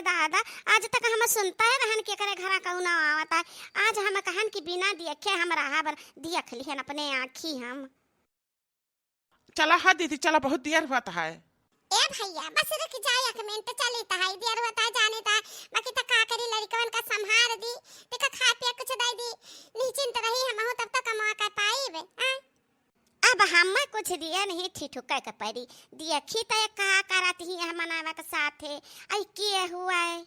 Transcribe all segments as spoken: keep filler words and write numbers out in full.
दादा, आज तक हम सुनते रहन कि एकरे घरा कउनो आवत है। आज हम कहन कि बिना देखे हम रहब, देख लिहन अपने आँखी हम। चला हा दीदी, चला, बहुत देर होत है। ए भइया, बस रुक जा एक मिनट, चली त है, देर होत है, जाने त, बाकी त का करी, लड़िकवन का संभार दी, तेका खाए पिए कुछ दे दी, निश्चिंत रही हमहू, तब तो कमा कर पाइब, हाँ? अब हम कुछ दिए नहीं ठिठुके के पड़ी, देखी त का करत ही हम मनावा के साथे, आई के हुआ है?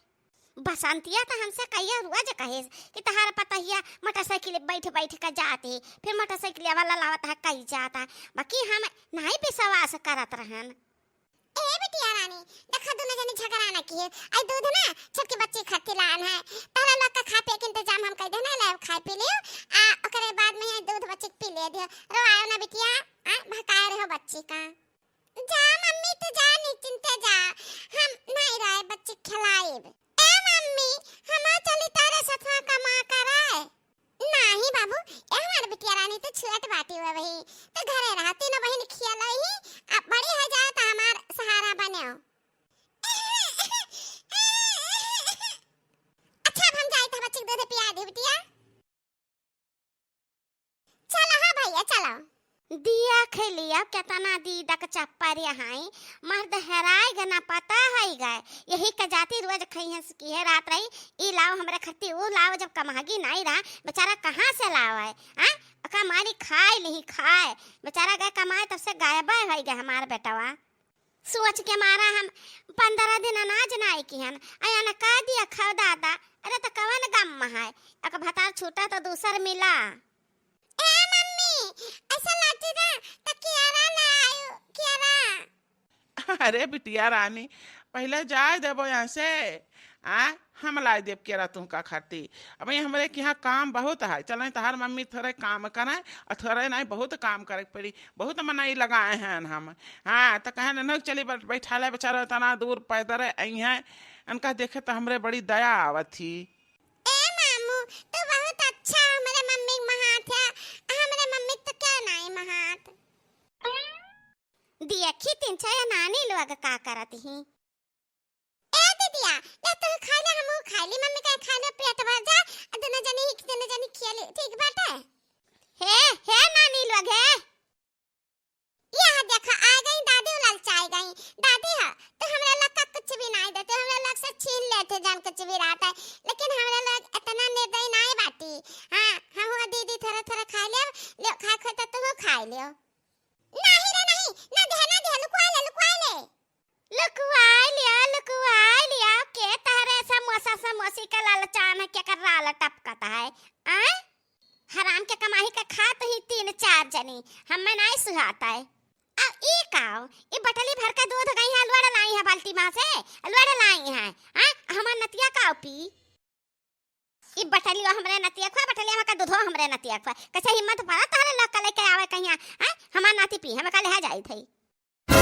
बसंतिया त हमसे कहिया रोज कहे कि तहार पतहिया मोटरसाइकिल बैठ बैठ के जात है, फिर मोटरसाइकिल वाला लावत है कही जात है, बाकी हम नहीं विश्वास करत रहन। ए बिटिया रानी, देखा दुनो जनी झगड़ा ना किहे, आई दूध ना छोटकी बच्ची खातिर लान है, तहरा लोग का खाए पिए के इंतजाम हम कर देना, ले खाए पी लियो, आ ओकरे बाद में ये दूध बच्ची के पी ले दियो, रोआयो ना बिटिया, आ भकाए रहो बच्ची का। जा मम्मी, तू जा, निश्चिंते जा, हम नहीं रहे बच्ची खिलाइब। ए मम्मी, हम चली तारे सथवा कमा करे। नाही बाबू, ए हमार बिटिया रानी, तू छुअट बाटी हुआ वही, तू घरे रहा, तीनों बहिन खियालई ही, अब बड़ी हो जाए तो हमार सहारा बने। अच्छा, अब हम जाए तो बच्ची के दूध पिया दी बिटिया। चलो हो भइया, चलो। देख लिया केतना दीदा के चप्पर यहाँ, मर्द हेराए ग ना पता है गए। यही के जाती रोज खइहन से किहे रात रही, ई लाओ हमरे खत्ती, ऊ लाओ, जब कमागी नाई रहा, बेचारा कहाँ से लावे, हाँ? ओका मारी खाए लिही खाए, बेचारा गए कमाए तब से गायबे होइ गए हमार बेटवा। सोच के मारा हम पन्द्रह दिन अनाज नाई किहन, अयन कह दिया खाओ दादा, अरे त कवन गम है, एक भतार छूटा त दूसर मिला। ए मम्मी, ऐसा लाठी ना, त कियारा लायो, कियारा। अरे बिटिया रानी, पहिले जाए देबो यहाँ से, आ, हम लाए देब केरा तुहका खाती। अबे हमरे के यहाँ काम बहुत है, चलें तहार मम्मी थोड़े काम करें, और थोड़े नहीं बहुत काम करे के पड़ी, बहुत मनई लगाए हैं हम। हाँ, त कहें न चली बैठ-, बैठा ले बेचारा इतना दूर पैदल आई हैं, इनका देखे त हमरे बड़ी दया आवत ही। ए मामू, तू बहुत अच्छा हमरे मम्मी के महात है, हमरे मम्मी तो क्या नाई महात। देखी तीन चार नानी लोग का करत ही। ए दीदिया, ले तू खा ले, हमहू खा ली, मम्मी का खा ले, पेट भर जा, आ दोनों जनी ही, दोनों जनी खिया ली, ठीक बाटे? हे, हे नानी लोग, हे। यह देखा, आ गई दादी, ललचाई गई। दादी हो, तू हमरा लोग का कुछ भी नाई देते, हमरा लोग से छीन लेते जान कुछ भी रहता है, लेकिन हमरा लोग इतना निर्दयी नाई बाटी। हाँ, हम हुआ दीदी थोड़ा थोड़ा खा ले, ले खाए खो तो तू खा ले। नहीं रे नहीं, ना दे, ना दे, लुकवा ले, लुकवा ले। लुकवाई लिया, लुकवाई लिया, के तहरे समोसा समोसी के लालचान है, के कर राल टपकत है, आय? हराम के कमाई के खात ही तीन चार जनी, हमें नाई सुहात है। अब ई काओ, ई बटली भर के दूध गई है, लुअड़ लाई है बाल्टी मा से, लुअड़ लाई है, आय? हमार नतिया काओ पी? ई बटलियो हमरे नतिया खुआ, बटलिया में का दूधो हमरे नतिया खुआ। कैसे हिम्मत पड़ा तहरे लोग का लेके आवे कहिया, हैं? हमार नाती पी, हमें का लेहा जाई थई। ए,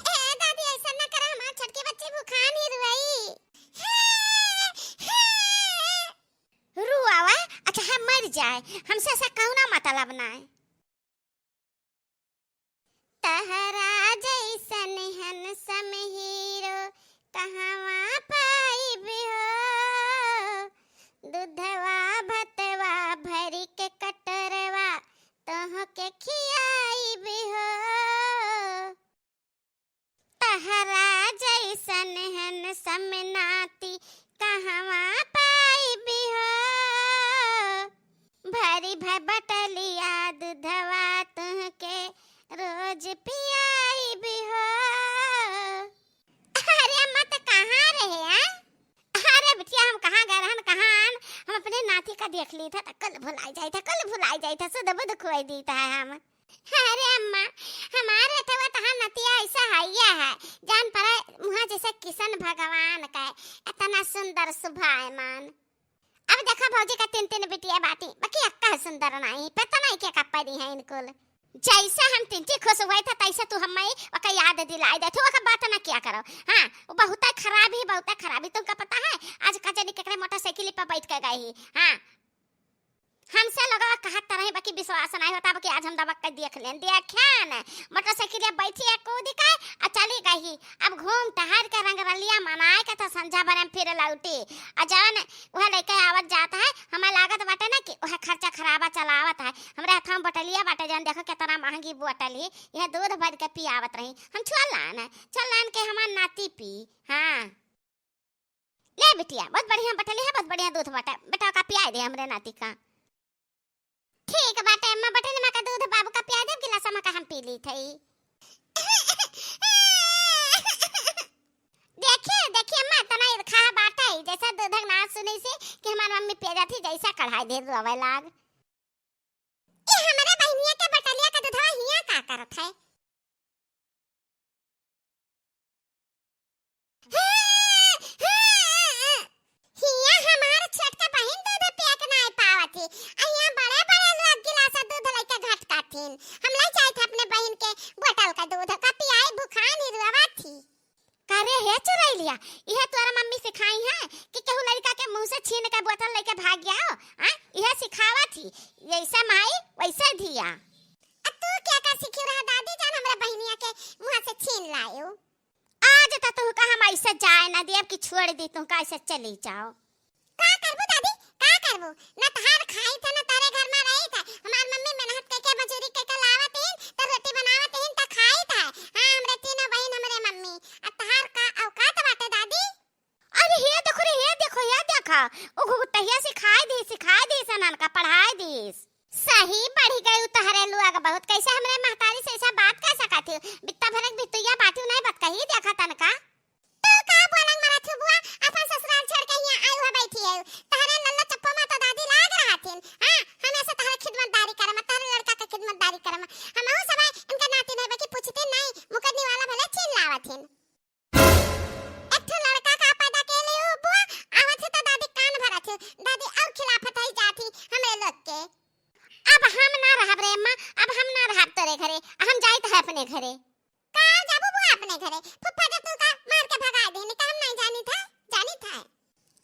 ए, दादी, ऐसा ना करे, हमार छोटकी बच्ची भुखान ही रुआई। हे, हे। रुआवा? अच्छा, हम मर जाए, हमसे ऐसा कौना मतलब ना है। तहरा जैसन handsome hero कहवा पाइब हो, दूधवा भतवा भरी के कटोरवा तोहके खियाइब हो। तहरा जैसन handsome नाती कहवा पाइब हो, भरी भर बटलिया दूधवा तुहके रोज पियाइब हो। अरे अम्मा, त कहाँ रहे, आ? अरे बिटिया, हम कहाँ गए रहन, कहाँ आन? हम अपने नाती का देख ली था, त कल भुलाई जाई था, कल भुलाई जाई था, सुध बुध खुआई दी था हम। अरे अम्मा, हमारे तो वो तहाँ नतिया ऐसा हैया है, जान पड़े मुहा जैसे किशन भगवान का, इतना सुंदर सुभायमान। अब देखा भौजी का तीन तीन बिटिया बाटी, बाकी अक्का सुंदर नहीं, पता नहीं क्या कप्पा दी है इनको। जैसे हम तिनची खुश हुए थे, तैसे तू हमें ओका याद दिलाए दे। तू ओका बात ना किया करो। हाँ, वो बहुत खराब ही, बहुत खराब ही। तुमका पता है, आज का जनी केकरे मोटरसाइकिल पर बैठ के गई ही। हाँ, हमसे लोगवा कहत त रही, बाकी विश्वास नाहीं होता, बाकी आज हम दबक के देख लेन, देखेन। मोटरसाइकिलिया बैठी है, कूद के आ चली गई। अब घूम टहर के रंगरलिया मनाए के त संझा भरे में फिर लौटी। आ जौन उहे लइके आवत जात है, हमें लागत बाटे ना कि उहे खर्चा खराबा चलावत है। हमरे हथवा में बोटलिया बाटे, जौन देखो केतना महंगी बोटल ही, इहे दूध भर के पियावत रही। हम छोड़ लान, छोड़ लान के हमार नाती पी। हाँ। ले बिटिया, बहुत बढ़िया बटली है, बहुत बढ़िया दूध बाटे। बेटा का पियाए दे हमरे नाती का। ठीक बाटे अम्मा, बटली मा का दूध बाबू का पियाए दे, गिलास मा का हम पी ली थई। देखिए, देखिए अम्मा, इतना ईर्खा बाटे, जैसा दूध के नाम सुनी से कि हमार मम्मी पिया जाती, जैसा कढ़ाई दे रोवे लाग। ई हमरे बहिनिया के बटलिया के दूधवा हिया का करत है? हिया हमार छोटका बहिन दूध पिया के नाय पावत ही। आ हिया बड़े बड़े लोग गिलास दूध लइके घटकाथिन। हम लइ जाइत है अपने बहिन के बोतल का दूध का पियाई, भुखान ही रुआवत ही। करे हे चुरैलिया, इहे तोरा मम्मी सिखाई है कि केहू लड़का के मुंह से छीन के बोतल लेके भाग गया हो? आ, इहे सिखावत ही, जैसे माई वैसे धिया। आ तू का का सीखी रहा दादी जान, हमरा बहिनिया के मुंह से छीन लायो? आज त तुहका हम ऐसे जाए ना देब कि छोड़ दी, तुहका ऐसे चली जाओ। का करबू दादी, का करबू? ना तहार खाई था, ना तारे घर में रही था। हमार मम्मी मेहनत के, के मजूरी के, के लावत हीन, त रोटी बनावत हीन, त खाई था। हाँ, हमरे तीनों बहिन, हमरे मम्मी। आ तहार का औकात बाटे दादी? अरे हे देखो रे, हे देखो, हे देखा, ओ घुघुटहिया सिखाई दी, सिखाई दी सनन का, पढ़ाई दीस। सही बढ़ी गई तहरे लुआ के बहुत, कैसे हमरे महतारी से ऐसा बात कर सकत हो? बित्ता भरक बितुइया बाटी नहीं बतकही देखा तनका। तू का बोलंग मारत हो बुआ? अपन ससुराल छोड़ के हियां आई हुआ बैठी है। तहरे लल्ला चप्पो मा तो दादी लाग रहा थिन। हाँ, हमेशा तहरे खिदमतदारी करम, तहरे लड़का के खिदमतदारी करम। हमहू सब इनका नाती नहीं बकी पूछती नहीं, मुकदनी वाला भले छीन लावत हिन। एक ठो लड़का का पैदा के लिए हो बुआ, आवत है तो दादी कान भरत है। दादी और खिलाफत है जाती हमरे लोग के। अब हम ना रहब रे अम्मा, अब हम ना रहब तोरे घरे, हम जाइत है अपने घरे। का जाबू बुआ अपने घरे? फुफ्फा जब तू का मार के भगाए देनी, का हम नहीं जानी था? जानी था।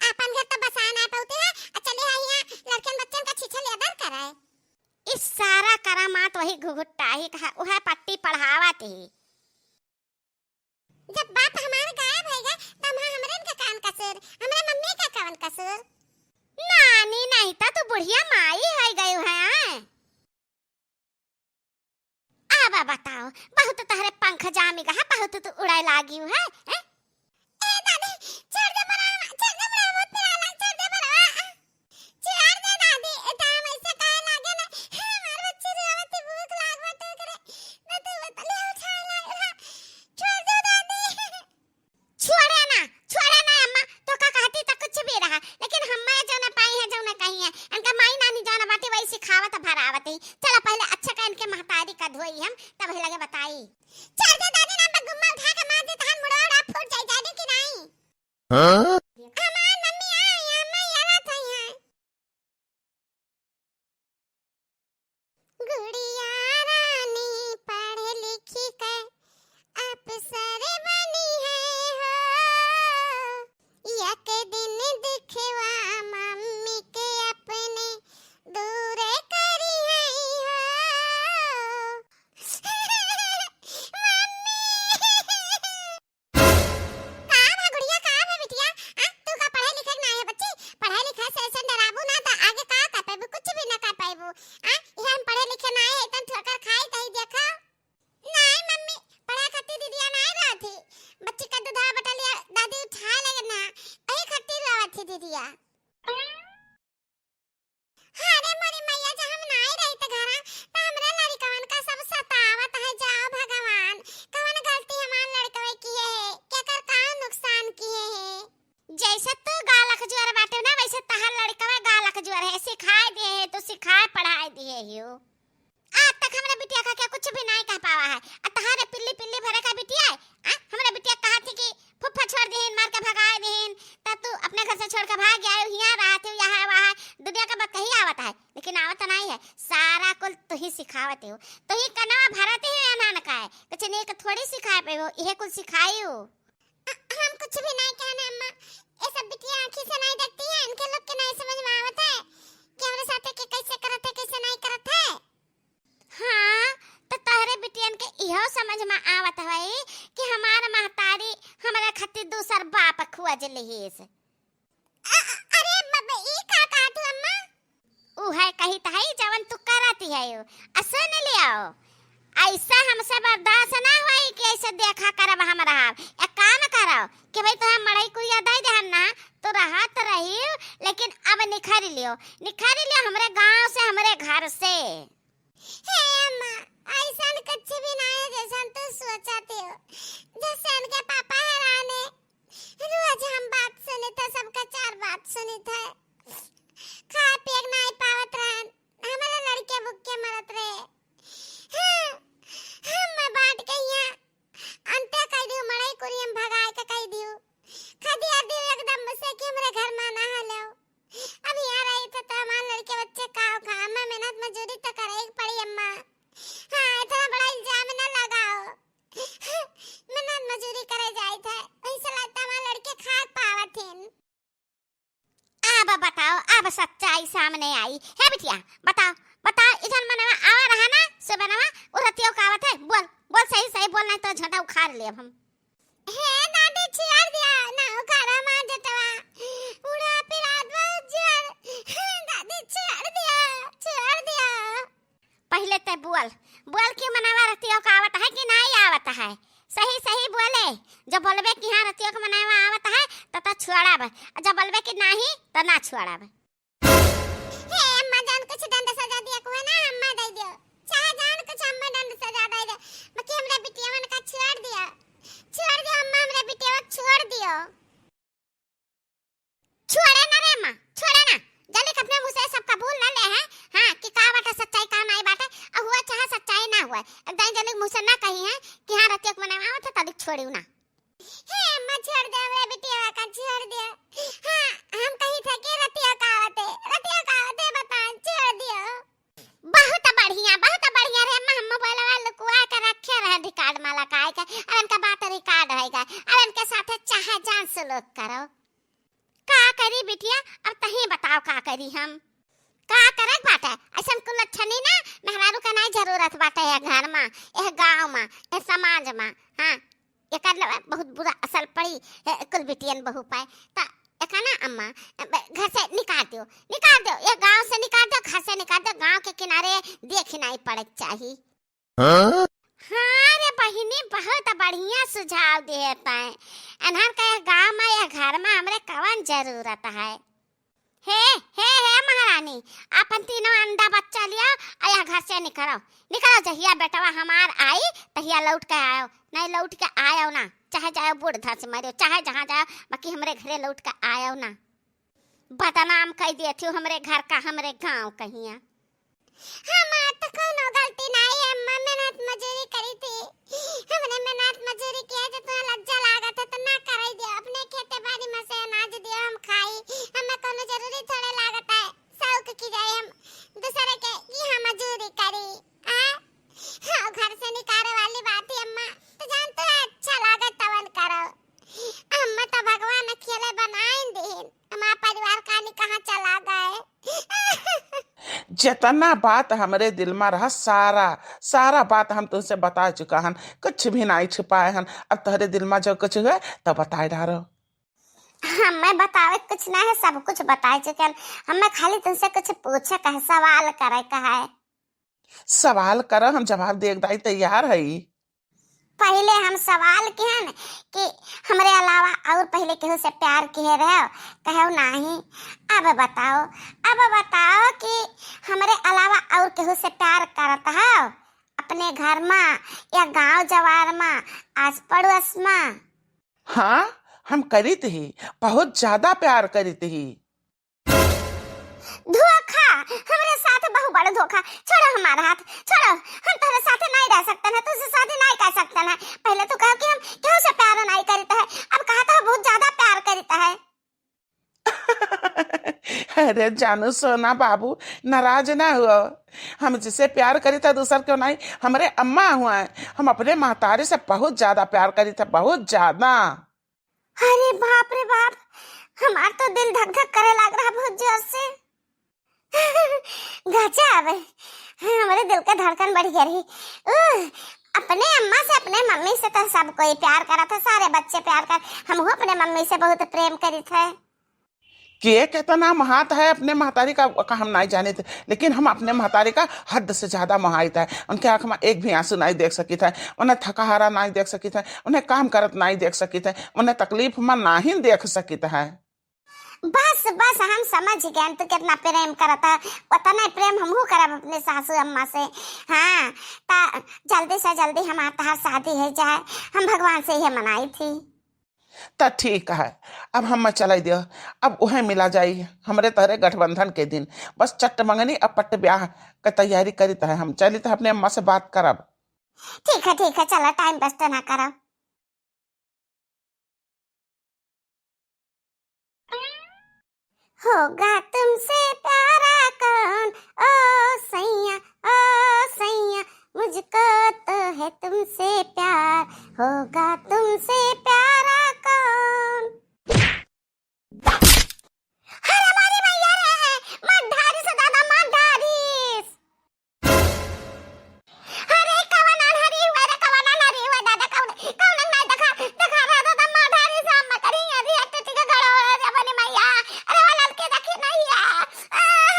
अपन घर तो बसा ना पाते है, आ चले है यहाँ लड़कन बच्चन का छीछल अदर कराए। इस सारा करामात वही घुघुट्टा ही कहा, वह पट्टी पढ़ावत ही। जब बाप हमार गायब होइगा, त हम हमरे का कवन कसूर? हमरे मम्मी का कवन कसूर? नानी, नहीं त तू बुढ़िया माई होइ गयू है, आय? अब बताओ, बहुत तहरे पंख जामी गा, बहुत तू उड़ाए लागी है, हैं? ए दादी, छोड़ दे बड़ा, छोड़ दे बड़ा, बहुत पिराला, छोड़ दे बड़ा। छोड़ दे दादी, ए दाम ऐसे काहे लागे ना? हमार बच्ची रोवत है, भूख लाग बाटे करे। ना तू बतले उठाए लाग रहा। छोड़ दे दादी। छोड़े ना, छोड़े ना अम्मा, तो का कहती त कुछ भी रहा, लेकिन हम्मा जौन पाई है, जौन कही है, इनका माई नानी जौन बाटी वही सिखावत भरावत ही। चला पहले अच्छा का इनके महतारी का धोई हम, तब ही लगे बताई। छोड़ दे दादी, ना बगुम्मा उठा के मार दे, तहार मुड़वा उड़ा फूट जाई, जाने की नहीं। हाँ? हमार मम्मी आई, अम्मा यारा था यहाँ। गुड़िया रानी पढ़ लिखी के अफसर बनी है हो। एक दिन दुखवा मम्मी के अपने दूर करी है हो। मम्मी। का भा गुड़िया, का भा बिटिया? आ, तू का पढ़े लिखे के ना है बच्ची? पढ़े लिखे से ऐसे डराबू ना त आगे का कर पाइबू? कुछ भी ना कर पाइबू। आ, ये हम पढ़े लिखे ना है, इतन ठोकर खाई तही देखा। नहीं मम्मी, पढ़े खातिर दीदिया ना रहा थी। बच्ची का दूधा बटलिया दादी उठा ले ना, यही खातिर रहा थी दीदिया। अरे मोरी मैया, जब हम नाई रही त घरा, त हमरे लड़िकवन का सब सतावत है। जाओ भगवान, कवन गलती हमार लड़कवे किए है, केकर का नुकसान किए है? जैसे तू गालक जुअर बाटे ना, वैसे तहार लड़कवा गालक जुअर है, सिखाए दिए है, तू सिखाए पढ़ाए दिए हियो। आज तक हमरे बिटिया का क्या कुछ भी नाई कह पावा है। आ तहारे पिल्ली पिल्ली भरे का बिटिया है। आ, हमरे बिटिया कहा थी कि फुफ्फा छोड़ दिहिन, मार के भगाए दिहिन, तब तू अपने घर से छोड़ के भाग गया हो, हियाँ रहत हो, यहाँ वहाँ, दुनिया का बात कही आवत है, लेकिन आवत नाई है। सारा कुल तू ही सिखावत हो, तू ही कनवा भरत ही अनान का है, कुछ नहीं एक थोड़ी सिखाए पे हो, यह कुल सिखाई हो। अ-, हम कुछ भी नहीं कहने अम्मा, ये सब बिटिया आँखी से नहीं देखती है, इनके लोग के नहीं समझ में आवत है। कि हमरे साथे के कैसे करत है, कैसे नाहीं करत है। हाँ, तो तोहरे बिटियन के इहो समझ में आवत होई कि हमार महतारी हमरे खातिर दूसर बाप खोज लिहिस। अ-, अरे ब-, ब-, ई का कहत हो अम्मा? उहे कहित हई जवन तू करत हई, आ सुन लियो, ऐसा हमसे बर्दाश्त ना होई कि ऐसे देखा करब हम रहब। एक काम करो कि भाई तोहे मड़ई कुरिया दे देहन ना, तो रहत रहियो, लेकिन अब निखर लियो, निखर लियो हमरे गाँव से, हमरे घर से। हे अम्मा, ऐसन कुछ भी ना है जैसन तू सोचत हो। जैसे उनके पापा हेराने, रोज हम बात सुनित है, सबका चार बात सुनित है। खाए पिए के नाहीं पावत रहन, हमारे लड़के भूख के मरत रहे। हाँ, हम बांट के यहाँ अंते कह दियो, मड़ई कुरियम भगाए के कह दियो। खदिया दियो एकदम से कि हमरे घर में ना हलो। अब यहाँ रही थे तो हमारे लड़के बच्चे का होगा? अम्मा मेहनत मजूरी तो करे ही पड़ी अम्मा। हाँ, इतना बड़ा इल्जाम ना लगाओ। मेहनत मजूरी करे जाए थे, वही से लगता हमारे लड़के खा पावत हैं। अब बताओ, अब सच्चाई सामने आई। हे बिटिया, बताओ, बताओ, इधर मनवा आवा रहा ना, सुबह नवा, उ रतियो का आवत है, बोल, बोल, सही, सही बोल, नहीं तो झोंटा उखाड़ लेब हम। हे दादी, छोड़ दिया, ना उखाड़ा मार जटवा, उड़ा पे रात बहुत जोर, दादी, छोड़ दिया, छोड़ दिया। पहिले ते बोल, बोल कि मनवा रतियो का आवत है कि नाहीं आवत है? सही सही बोले, जब बोलबे कि हाँ रतियो का मनवा आवत है, तो तो छोड़ब, जब बोलबे कि नाहीं, तो ना छोड़ब। हे अम्मा जान, कुछ दंड सजा दिया को है ना, अम्मा दे दियो, चाहे जान कुछ अम्मा दंड सजा दे दियो, बाकी हमरा बिटियावन का छोड़ दिया, छोड़ दियो अम्मा, हमरा बिटियावा छोड़ दियो। छोड़े ना रे अम्मा, छोड़े ना। जल्दी अपने मुँह से सब कबूल ना ले हैं, हाँ, कि का बाटे सच्चाई, का नाई बाटे, और हुआ चाहे सच्चाई ना हुआ, एकदम जल्दी मुँह से ना कही है कि हाँ रतिया के मनावा आवत है, तदिक छोड़ियो ना। हे अम्मा, छोड़ दे हमरे बिटिया का, छोड़ दे। हाँ, हम कही थे कि रतिया का आवत है, रतिया का आवत है, बताएं, छोड़ दियो। बहुत बढ़िया, बहुत बढ़िया रे अम्मा, हम मोबाइलवा लुकवा के रखे रहे, रिकॉर्ड में लगाए के, अब इनका बात रिकॉर्ड होएगा, अब इनके साथे चाहे जान सुलूक करो। का करी बिटिया, अब तहीं बताओ का करी हम? का करक बाटे, ऐसन कुल लक्षणी ना मेहरारू का नाई जरूरत बाटे यह घर में, यह गाँव में, यह समाज में। हाँ, एकर ले बहुत बुरा असर पड़ी, ए, कुल बिटियन बहू पे। त एका ना अम्मा, ए, ब-, घर से निकाल दियो, निकाल दियो, ये गाँव से निकाल दियो, घर से निकाल दियो, गाँव के किनारे देख ही नाई पड़े के चाही। हाँ? हाँ रे बहिनी, बहुत बढ़िया सुझाव दिए तैं। एन्हन के यह गाँव में, यह घर में हमरे कवन जरूरत है? हे, हे, हे महारानी, आपन तीनों अंडा बच्चा लियो और यह घर से निकरो, निकरो। जहिया बेटवा हमार आई, तहिया लौट के आयो, नहीं लौट के आयो ना, चाहे जायो बूढ़ धर से मरियो, चाहे जहाँ जायो, बाकी हमरे घरे लौट के आयो ना। बदनाम कई देती हो हमरे घर का, हमरे गाँव कहिया। हमार तो कौनो गलती नाई है अम्मा, मेहनत मजूरी करी थी, हमने मेहनत मजूरी किया, जो तुम्हें लज्जा लागत है तो ना करे दियो, अपने खेते बाड़ी में से अनाज दियो हम खाई, हमें कौनो जरूरी थोड़े लागत है शौक की जाए हम दूसरे के यहाँ मजूरी करी। आ? हाँ, घर से निकाले वाली बात है अम्मा, तो जान तो अच्छा लागत तवन करो। अम्मा तो भगवान अकेले बनाइन दीन, हमार परिवार कानी कहाँ चला गए। जितना बात हमरे दिल में रहा, सारा, सारा बात हम तुमसे बता चुका हन, कुछ भी नाई छुपाए हन। अब तोहरे दिल में जो कुछ हुए तो बताए डारो। हमें बतावे कुछ ना है, सब कुछ बताए चुके हन। हमें खाली तुमसे कुछ पूछे का है, सवाल करे का है। सवाल करो, हम जवाब दे दाई तैयार हई। पहिले हम सवाल किहन कि हमरे अलावा और पहिले केहू से प्यार किहे रहो? कहो नाही। अब बताओ, अब बताओ कि हमरे अलावा और केहू से प्यार करत हो? अपने घर मा या गांव जवार मा, आस पड़ोस मा? हाँ, हम करित ही, बहुत ज्यादा प्यार करित ही। धोखा, हमरे साथ बहु बड़ धोखा। छोड़ो हमारा हाथ, छोड़ो, हम तोहरे साथे नाई रह सकते हैं, तुझसे शादी नाई कर सकते हैं। पहले तो कहो कि हम केहू से प्यार नाई करते हैं, अब कहा तो बहुत ज्यादा प्यार करते हैं। अरे जानू सोना बाबू, नाराज ना हुआ, हम जिसे प्यार करी था दूसर क्यों नहीं, हमरे अम्मा हुआ है, हम अपने महतारी से बहुत ज्यादा प्यार करी था, बहुत ज्यादा। अरे बाप रे बाप, हमार तो दिल धक धक करे लाग रहा बहुत जोर से। गजब, हमरे दिल के धड़कन बढ़ गया रही। उह, अपने अम्मा से, अपने मम्मी से तो सब कोई प्यार करत है, सारे बच्चे प्यार कर, हमहू अपने मम्मी से बहुत प्रेम करित है। के केतना महात है अपने महतारी का, का हम नाई जानित, लेकिन हम अपने महतारी का हद से ज्यादा महाइत है। उनके आँख में एक भी आंसू नाई देख सकित है, उन्हें थकाहारा नाई देख सकित है, उन्हें काम करत नाई देख सकित है, उन्हें तकलीफ में नाहीं देख सकित है। बस, बस, हम समझ गए तू कितना प्रेम करत है, उतना ही प्रेम हमहू करब अपने सासू अम्मा से। हाँ, ता जल्दी से जल्दी हमार तहार शादी हो जाए, हम भगवान से ये मनाई थी। त ठीक है, अब हम चलाई दियो, अब उहे मिला जाई हमरे तहरे गठबंधन के दिन। बस चट्ट मंगनी अब पट्ट ब्याह के तैयारी करित है, हम चलित है अपने अम्मा से बात करब। ठीक है, ठीक है, चला time waste ना करब। होगा तुमसे प्यारा कौन, ओ सैया, ओ सैया, मुझको तो है तुमसे प्यार, होगा तुमसे प्यारा कौन। अरे मारी मैया रे, मार ढारिस दादा, मार ढारिस। अरे कवन आन्हरी हुआ रे, कवन आन्हरी हुआ दादा, कवन, कवन ना देखा, देखा रहा दादा, मार ढारिस, हम करी, अरे टूटी के गड़ो रे बनी मैया। अरे वो ललके देखी नहीं है। आ, आ,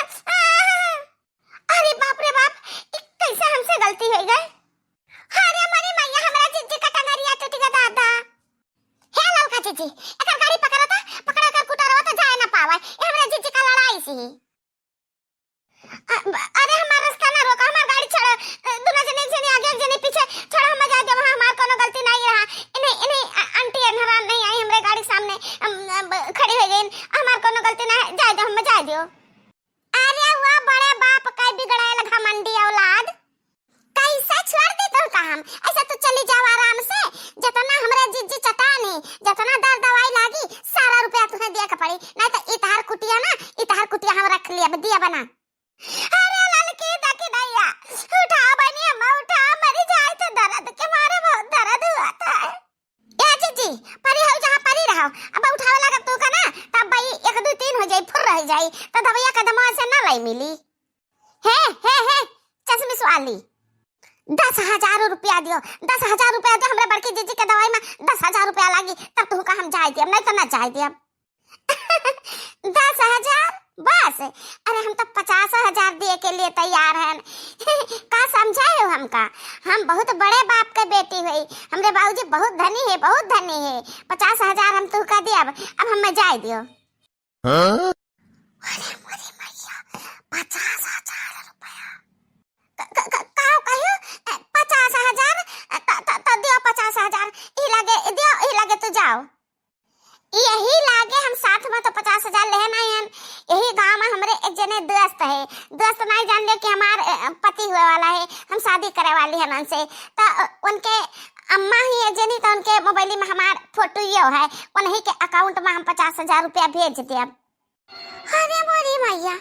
अरे बाप रे बाप, ई कैसे हमसे गलती हो गई? अरे मारी मैया, हमरा जिज्जी का टंगरिया टूटी के दादा। हे ललका जिज्जी, एकर गाड़ी पकड़ा था, पकड़ा कर कुटारवा तो जाए ना पावे। ये हमरा जिज्जी का लड़ाई सी। अ-, अरे हमार रास्ता ना रोका, हमार गाड़ी छोड़ो। अ, दोनों जने, एक जने आगे, एक जने पीछे, छोड़ो, हम जाए दो, वहाँ हमार कोनो गलती नहीं रहा। इन्हें, इन्हें, अ, आंटी अनहरा नहीं आई हमरे गाड़ी के सामने, अम, अम, खड़ी हो गई, हमार कोनो गलती ना है, जाए दो, हम जाए दो। अरे वो बड़े बाप का बिगड़ायल घमंडी औलाद, कैसे छोड़ दी तुमका हम? ऐसे तू चली जाओ आराम से, जितना हमरा जिज्जी चटानी, जितना दर दवाई लागी, सारा रुपया तुम्हें दिया के पड़ी, नहीं तो इतहार कुटिया ना, इतहार कुटिया हम रख लिया, दिया बना। अरे ललकी देखी दैया, उठा बनिया, मैं उठा, मरी जाए तो दर्द के मारे बहुत दर्द हुआ था। ए जिज्जी, परी हो जहाँ परी रहो, अब उठावे लागब तू का ना, तब भाई एक दो तीन हो जाई, फुर रह जाई, तो दवाइया कदमवा से ना लाई मिली। हे, हे, हे, चश्मिश वाली, दस हजार रुपया दियो, दस हजार रुपया दियो, हमरे बड़की जिज्जी के दवाई में दस हजार रुपया लागी, तब तू का हम जाए दियब, नहीं तो ना जाए दियब। दस हजार बस? अरे हम तो पचास हजार दिए के लिए तैयार हैं। का समझे हो हमका? हम बहुत बड़े बाप के बेटी हुई, हमरे बाबूजी बहुत धनी है, बहुत धनी है। पचास हजार हम तुहका दियब, अब हमें जाए दियो। हाँ? अरे मोरी मैया, पचास हजार रुपया। क-, क-, क-, का कहियो? ए, पचास हजार? ए, त, त, त दियो पचास हजार। ई लगे, दियो, ई लगे तू जाओ। यही लागे हम साथ में तो पचास हजार लेहन आए हन। यही गाँव में हमरे एक जने दोस्त है, दोस्त नहीं जान ले कि हमार, अ, पति हुए वाला है, हम शादी करे वाली हन उनसे। तो, अ, उनके अम्मा ही है जनी, तो उनके मोबाइल में हमार फोटो यो है, उन्हीं के account में हम पचास हजार रुपया भेज देब। अरे मोरी मैया,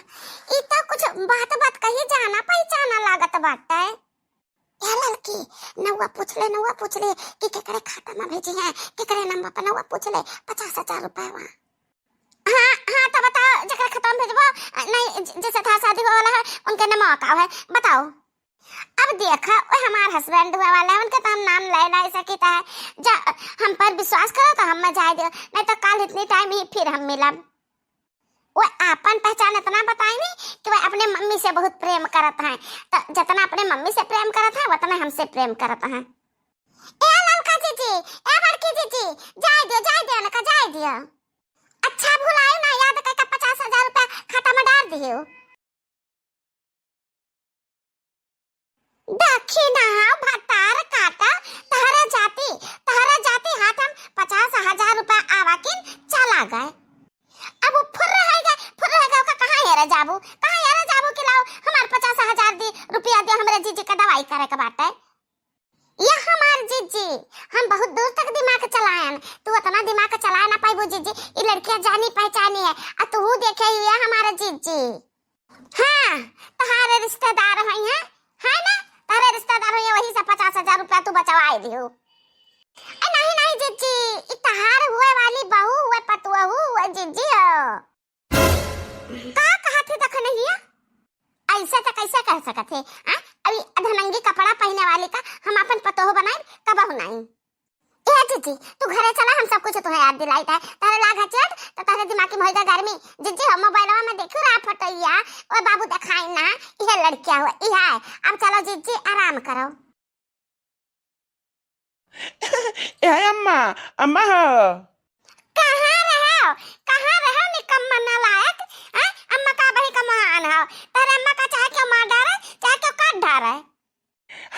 ई तो कुछ बात बात कही जाना पहचाना लागत बाटे। ए ललकी, नौआ पूछ ले, नौआ पूछ ले कि केकरे खाता में भेजी हैं, केकरे नंबर पर, नौआ पूछ ले, पचास हजार रुपया। हाँ, हाँ, तो बताओ, जेकरे खाता में भेजबो, नहीं, ज-, जैसे था शादी वाला है, उनके नंबर का है, बताओ। अब देखा, वो हमार husband हुए वाला है, उनके तो हम नाम ले नहीं सकित है। जा, हम पर विश्वास करो तो हम में जाए दो, नहीं तो कल इतनी time ही फिर हम मिलब। वो आपन पहचान इतना बताई नहीं कि वो अपने मम्मी से बहुत प्रेम करत हैं, तो जितना अपने मम्मी से प्रेम करत हैं, उतना हमसे प्रेम करत हैं। ए ललका जीजी, ए बड़की जीजी, जाए दियो, जाए दियो, उनका जाए दियो। अच्छा भुलाए ना, याद करके पचास हजार रुपया खाता में डाल दियो। दखिनहा भतार काटा, तहरा जाति, तहरा जाति हाथ हम पचास हजार रुपया आवा किन चला गए। अब वो फुर्र है गए, फुर्र है गए, ओका कहाँ हेरे जाबू, कहाँ हेरे जाबू कि लाओ हमार पचास हजार दी, रुपया दियो, हमरे जीजी का दवाई करे के बाटे। या हमार जीजी, हम बहुत दूर तक दिमाग चलायन, तू उतना दिमाग चलाए ना पाइबू जीजी, ई लड़कियां जानी पहचानी है, आ तू देखे ही है हमारा जीजी। हाँ, तहारे रिश्तेदार होई हैं, है ना? तहारे रिश्तेदार होई हैं, वही से पचास हजार रुपया तू बचवाए दियो। ए, नहीं, नहीं, जीजी, ई तहार हुए वाली बहू हुए, पतुआ हुए, जीजी हो। का कहा थी दखनहिया? ऐसे तो कैसे कह सकत है? आ? अभी अधनंगी कपड़ा पहने वाली का हम अपन पतोह बनाई, कबहू नहीं। ए जीजी, तू घरे चला, हम सब कुछ तुम्हें याद दिलाई है। तारे लाग हचेट, तो तारे दिमाग की मोहिदा गर्मी। जीजी, हम मोबाइलवा में देखू रहा फोटोइया, ओ बाबू देखाई ना, इहे लड़किया हुआ, इहे। अब चलो जीजी, आराम करो। ए अम्मा, अम्मा हो। कहाँ रहो, कहाँ रहो निकम्मा नालायक? हैं? अम्मा का बही का महान हो, तारे अम्मा का चाहे क्यों मार डारे, चाहे क्यों काट डारे।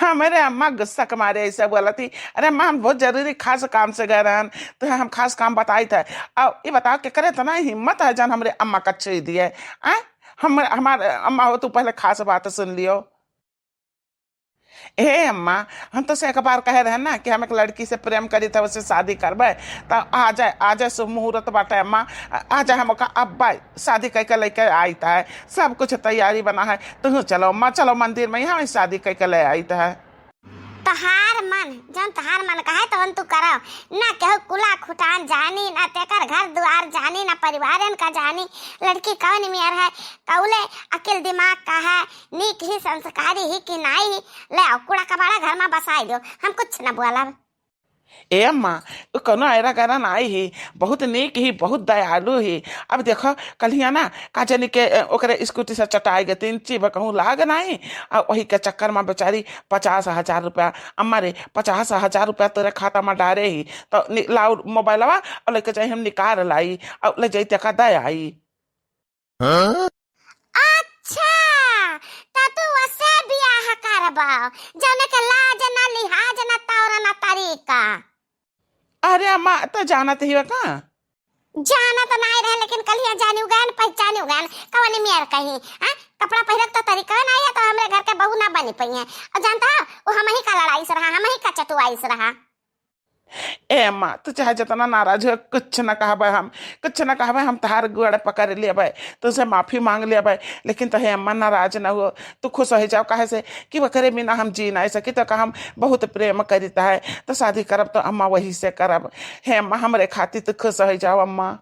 हमरे अम्मा गुस्सा के मारे ऐसे बोलत ही। अरे अम्मा, हम बहुत जरूरी खास काम से गए रहन, तो हम खास काम बताई था। अब ये बताओ, केकरे इतना हिम्मत है जन हमरे अम्मा का छुई दिए? आ? हम, हमारे अम्मा हो, तू पहले खास बात सुन लियो। ए अम्मा, हम तो से एक बार कहे रहे ना कि हम एक लड़की से प्रेम करी था, उससे शादी करबे। तो आ जाए, आ जाए, शुभ मुहूर्त बाटे अम्मा, आ जाए, हम ओका अब्बा शादी करके लेके आई था। सब कुछ तैयारी बना है, तुहू चलो अम्मा, चलो मंदिर में, यहाँ शादी करके ले आई था। तोहार मन, जौन तोहार मन कहे तौन तू करो। ना केहू कुला खुटान जानी, ना तेकर घर दुआर जानी, ना परिवारन का जानी। लड़की कौन मेर है, कौले अकिल दिमाग का है, नीक ही संस्कारी ही कि नाई ही। ले आओ, कूड़ा कबाड़ा घर में बसाई दो, हम कुछ न बोलब। ए अम्मा, उ कौनो ऐरा गैरा नाई ही, बहुत नीक ही, बहुत दयालु ही। अब देखो, कल्हिया ना, का जानी के, अ, ओकरे स्कूटी से चटाई गए, तीन चीब कहूँ लाग नाई, आ वही के चक्कर में बेचारी पचास हजार रुपया, अम्मा रे, पचास हजार रुपया तोरे खाता में डारे ही, तो नि-, लाओ मोबाइलवा और लेके जाई, हम निकाल लाई, और ले जाई, तेका दे आई। हाँ? अच्छा, त तू वसे बियाह करबा, जौने के लाज ना, लिहाज ना, तौर ना, तरीका। अरे अम्मा, तो जानत ही हो का? जानत नाई रहे, लेकिन कल्हिया जानी गन, पहचानी गन, कवनी मेर कहीं, हाँ? कपड़ा पहिरत तो तरीका नाई है, तो हमरे घर के बहू ना बनी पई है। और जानता हो, वो हम ही का लड़ाई से रहा, हम ही का चटुआई से रहा। ए अम्मा, तू चाहे जितना नाराज हो, कुछ न कहबे हम, कुछ न कहबे हम, तहार गोड़ पकड़ लेबे, तुझसे माफी मांग लेबे, लेकिन तो हे अम्मा, नाराज न हो, तू खुश हो जाओ, काहे से कि ओकरे बिना हम जी नहीं सकी, तो का हम बहुत प्रेम करीत है, तो शादी करब तो अम्मा वही से करब। हे अम्मा, हमरे खातिर तू खुश हो जाओ अम्मा।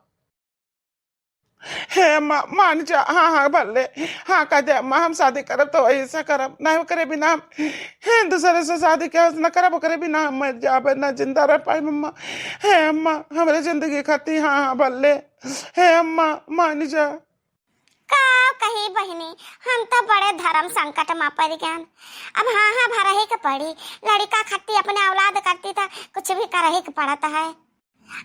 हे अम्मा, मान जा, हाँ, हाँ, भले, हाँ कह दे अम्मा, हम शादी करब तो वही से करब, नहीं ओकरे बिना हम, हे, दूसरे से शादी के न करब, ओकरे बिना हम मर जाबे, ना जिंदा रह पाई अम्मा। हे अम्मा, हमरे जिंदगी खातिर, हाँ, हाँ, भले, हे अम्मा, मान जा। का कही बहिनी, हम तो बड़े धर्म संकट में पड़ गए। अब हाँ, हाँ, भरही के पड़ी, लड़का खातिर, अपने औलाद खातिर तो कुछ भी करही के पड़त है।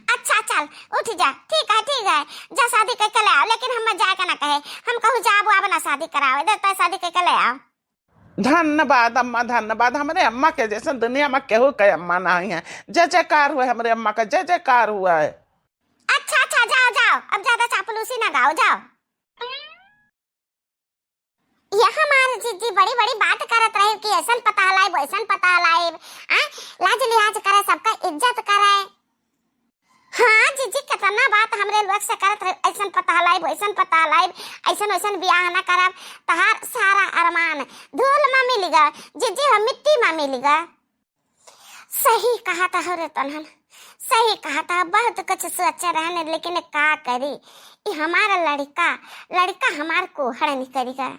अच्छा चल, उठ जा, ठीक है, ठीक है, जा शादी करके ले आओ, लेकिन हम जाए के ना कहे, हम कहूँ जाब आब ना शादी करावे दे, तो शादी करके ले आओ। धन्यवाद अम्मा, धन्यवाद। हमरे अम्मा के जैसन दुनिया में केहू के अम्मा नहीं है। जय जयकार हुए हमरे अम्मा का, जय जयकार हुआ है। अच्छा अच्छा, जाओ जाओ, अब ज्यादा चापलूसी ना गाओ, जाओ। ये हमार जीजी बड़ी बड़ी बात करत रहे कि ऐसन पता लाइब, वैसन पता लाइब। आ, लाज लिहाज करे, सबका इज्जत करे। हाँ जीजी, कितना बात हमरे लोग से करत रहे, ऐसन पता लाइब, वैसन पता लाइब, ऐसन वैसन बियाह ना करब, तहार सारा अरमान धूल में मिल गए जीजी, हम मिट्टी में मिल गए। सही कहत हो रे तनहन, सही कहत हो। बहुत कुछ सोचे रहन, लेकिन का करी, ई हमारा लड़का, लड़का हमार कोहड़ निकल गया।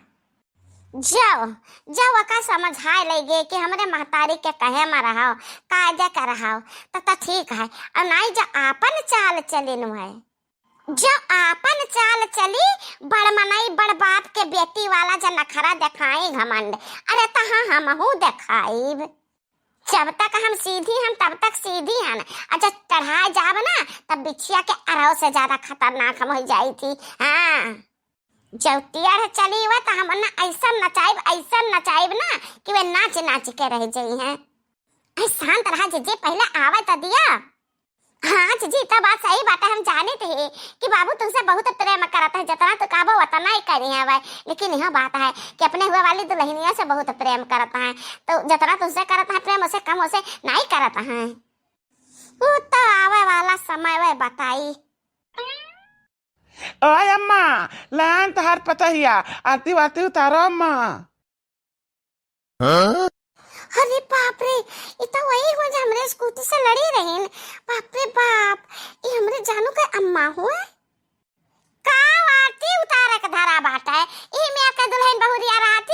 जाओ, जाओ, ओका समझाए लइगे कि हमरे महतारी के कहे में रहो, कायदे के रहो, त, त ठीक है। और नाई जो आपन चाल चलिन है, जो आपन चाल चली, बड़ मनई, बड़ बाप के बेटी वाला जो नखरा देखाई घमंड, अरे त हाँ, हमहू देखाइब। जब तक हम सीधी हन, तब तक सीधी हन, और जब चढ़ाए जाब ना, तब बिछिया के अरौ से ज्यादा खतरनाक हम हो जाई थी। हाँ, जब टेढ़ चली हुए तो हम ना ऐसन नचाइब, ऐसन नचाइब ना कि वे नाच नाच के रह जाई हैं। ऐ शांत रहा जीजी, पहले आवे तो दिया। हाँ जीजी, तो बात सही बात है, हम जानित ही कि बाबू तुमसे बहुत प्रेम करत है, जितना तो कहबो उतना ही करी है भाई। लेकिन यह बात है कि अपने हुए वाली दुल्हनिया से बहुत प्रेम करत है, तो जितना तुमसे करत है प्रेम, उसे कम उसे नहीं करत है। वो तो आवे वाला समय वे बताई। ओए अम्मा, लान तहार पतहिया, आरती वारती उतारो अम्मा। हाँ? अरे बाप रे, ई तो वही हुआ जो हमरे स्कूटी से लड़ी रहीन। बाप रे बाप, ई हमरे जानू के अम्मा हुआ। का आरती उतारे के धरा बाटे? ई में के दुल्हन बहुरिया रहत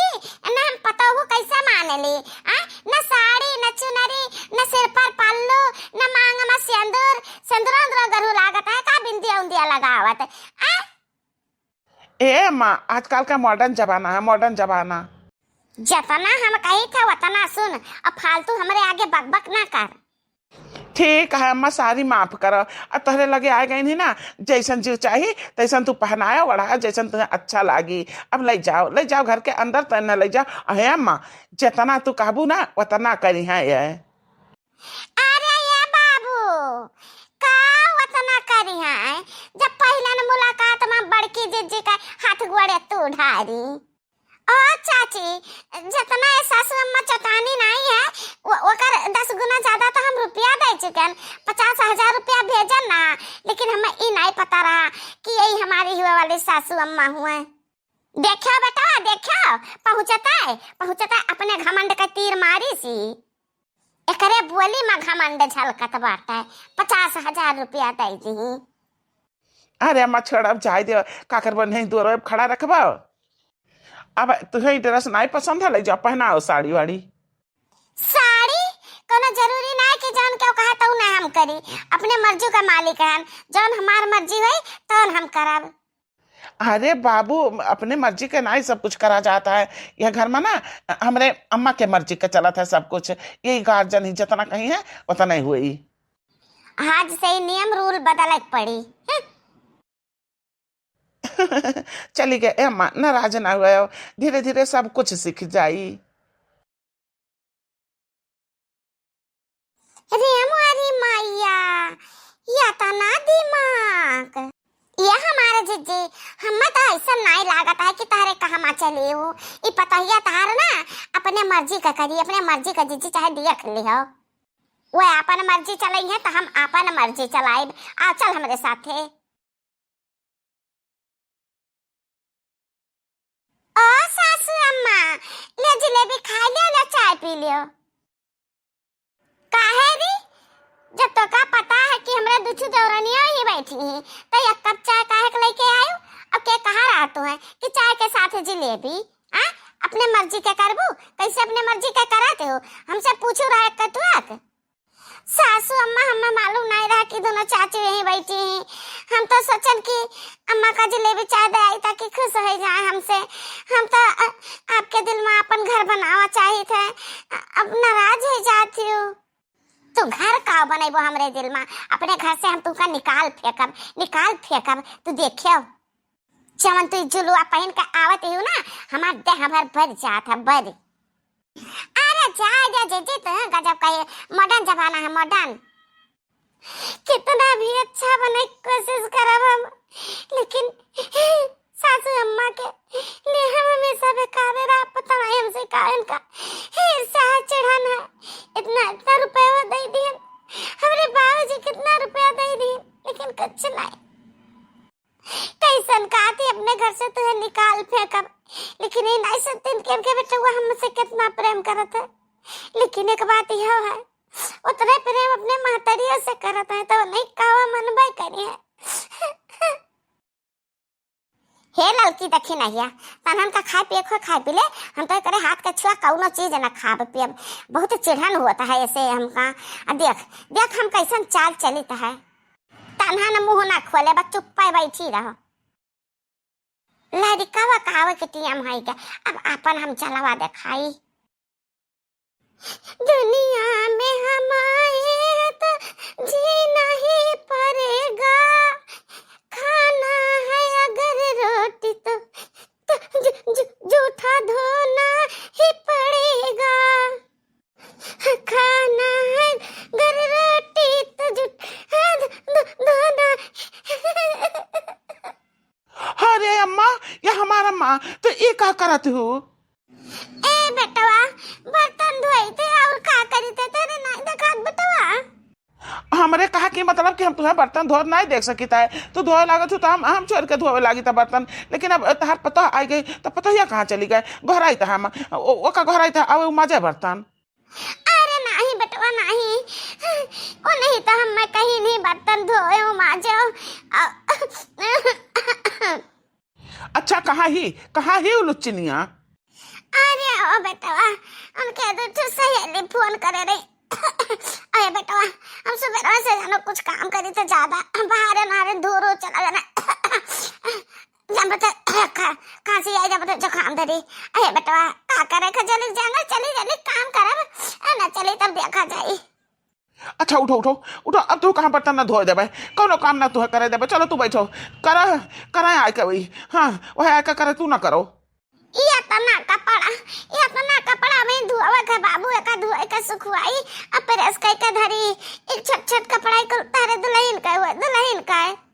ए अम्मा, आजकल का modern जमाना है, modern जमाना। जतना हम कही थे उतना सुन, अब फालतू हमरे आगे बकबक ना कर। ठीक है अम्मा, सारी माफ करो। अब तोहरे लगे आए गई नहीं ना, जैसन जीव चाही तैसन तू पहनाया ओढ़ा, जैसन तुहें अच्छा लागी। अब ले जाओ, ले जाओ घर के अंदर, तन्ने ले जाओ। अहे अम्मा, जितना तू कहबू ना उतना करी है ये। अरे ये बाबू, का उतना करी है? जब पहिलन मुलाकात में बड़की जिज्जी का हाथ गोड़े तू ढारी। ओ चाची, जितना ये सासू अम्मा चौतानी नाई है, वो, ओकर दस गुना ज्यादा तो हम रुपया दे चुकन। पचास हजार रुपया भेजन ना, लेकिन हमें ई नाई पता रहा कि यही हमारी हुए वाली सासू अम्मा हुए। देखो बेटा, देखो, पहुँचता है, पहुँचता है, अपने घमंड का तीर मारी सी। एकरे बोली में घमंड झलकत बाटे। पचास हजार रुपया दे दी। अरे अम्मा, छोड़, अब जाए दे, का करबो, नहीं दुआरे अब खड़ा रखबो। अब तुहे ई dress नाई पसंद है, ले जाओ, पहनाओ साड़ी वाड़ी। साड़ी? कोनो जरूरी ना है कि जौन केहू कहा तऊ ना हम करी। अपने मर्जी का मालिक हन, जौन हमार मर्जी होई तौन हम करब। अरे बाबू, अपने मर्जी के नाई सब कुछ करा जाता है। यह घर में ना हमरे अम्मा के मर्जी के चलत है सब कुछ। यही गार्जियन ही जितना कही है उतना ही हुई। आज से ही नियम rule बदले के पड़ी। हम्म। चली गए, ए अम्मा, नाराज ना हुआ, धीरे धीरे सब कुछ सीख जाई। रे मोरी मैया, या तना दिमाग। ये हमारे जिज्जी, हमें तो ऐसा नाई लागत है कि तहरे कहमा चली हो। ई पतहिया तहार ना अपने मर्जी का करी, अपने मर्जी का जिज्जी चाहे देख लिहो। वो अपन मर्जी चलाई है तो हम अपन मर्जी चलाइब। आ चल हमरे साथे। ओ सासू अम्मा, ले जिलेबी खाई लियो, ले चाय पी लियो। काहे री? जब तोका पता है कि हमरा दुठू देवरनिया ही बैठी ही, तो एक कप चाय काहे के लेके आयु? अब के कहा रहा तू है कि चाय के साथ जिलेबी? आ? अपने मर्जी के करबू? कैसे अपने मर्जी के करत हो? हमसे पूछू रहे के तू आक? सासू अम्मा, हमें मालूम नहीं रहा कि दोनों चाची यहीं बैठी हैं। हम तो सोचन कि अम्मा का जलेबी चाय दे आई ताकि खुश हो जाए हमसे। हम तो, अ, आपके दिल में अपन घर बनावा चाहित है। अ, अब नाराज हो जाती हूँ। तू घर का बनैबो हमरे दिल में? अपने घर से हम तुमका निकाल फेंकब, निकाल फेंकब। तू देखियो। जवन तू जुलुआ पहिन के आवत हियो ना, हमार देह भर बर जात है, बर। अरे जाए दे जीजी, तू गजब कहे, modern जमाना है, modern। कितना भी अच्छा बने के कोशिश करब हम, लेकिन सासू अम्मा के लिए हम हमेशा बेकार रहा। पता नहीं हमसे का इनका ईर्ष्या है, चिढ़न है। इतना, इतना रुपया दे दिए हमरे बाबूजी, कितना रुपया दे दिए, लेकिन कुछ नहीं। कैसन कहती अपने घर से तुहे निकाल फेंकब, लेकिन ई नहीं सोचतीन कि इनके बेटवा हमसे कितना प्रेम करत है। लेकिन एक बात यह है, उतने प्रेम अपने महतरिया से करत है तो नहीं कहवा मनबे करी है। हे ललकी, देखी नहिया, तनहन का खाए पिए को खाए पी ले, हम तो एकरे हाथ के छुआ कौनो चीज न खाब पियब। बहुत चिढ़न होत है ऐसे हमका। आ देख, देख हम कैसन चाल चलित है। तनहन मुँह ना खोले, बस चुप्पे बैठी रहो। लड़िकवा कहावे के टीएम है के, अब आपन हम चलवा देखाई। दुनिया में हम आए हैं तो जीना ही पड़ेगा, खाना है अगर रोटी तो, तो जू-, जू-, जूठा धोना ही पड़ेगा। खाना है अगर रोटी तो जू-, हाँ, धो-, धो-, धोना। अरे अम्मा, या हमार अम्मा, तो ई का करत हो? ए बेटवा, बर्तन धोई थे और का करी थे, तेरे नाई देखात बेटवा? हमरे कहा कि मतलब कि हम तुहें बर्तन धोत नाई देख सकित है, तू धोए लागत हो तो हम, हम छोड़ के धोवे लागित है बर्तन, लेकिन अब तहार पतोह आई गई तो पतोहिया कहाँ चली गए? घोराइत है हम, ओ, ओका घोराइत है, अब उ माजे बर्तन। अरे नाही बेटवा नाही, ओ नहीं तो हम मैं कहीं नहीं बर्तन धोए हूँ माजे। अ-, अच्छा कहाँ ही, कहाँ ही उ लुच्चिनिया? अरे ओ बेटवा, उनके दू ठो सहेली फोन करे रही। अरे बेटवा, हम सुबह से जानो कुछ काम करी तो ज्यादा बाहर नारे धूर हो चला जाना। जब तो खा-, खांसी आई, जब तो जुकाम धरी। अरे बेटवा, का करे, का जल्दी जंगल चली, जल्दी काम करब, आ ना चली तब देखा जाई। अच्छा, उठो, उठो, उठो, अब तू कहाँ बर्तन ना धोए देबे, कौनो काम ना तू करे देबे। चलो तू बैठो, करा, करा आय के वही, हाँ, वह आय के करे, तू ना करो। ये इतना कपड़ा, ये इतना कपड़ा में धोवे के बाबू, एका धोए के सुखवाई, आ प्रेस कई के धरी, एक छोट छोट कपड़ा एक तारे दुल्हन का हुआ, दुल्हन का है।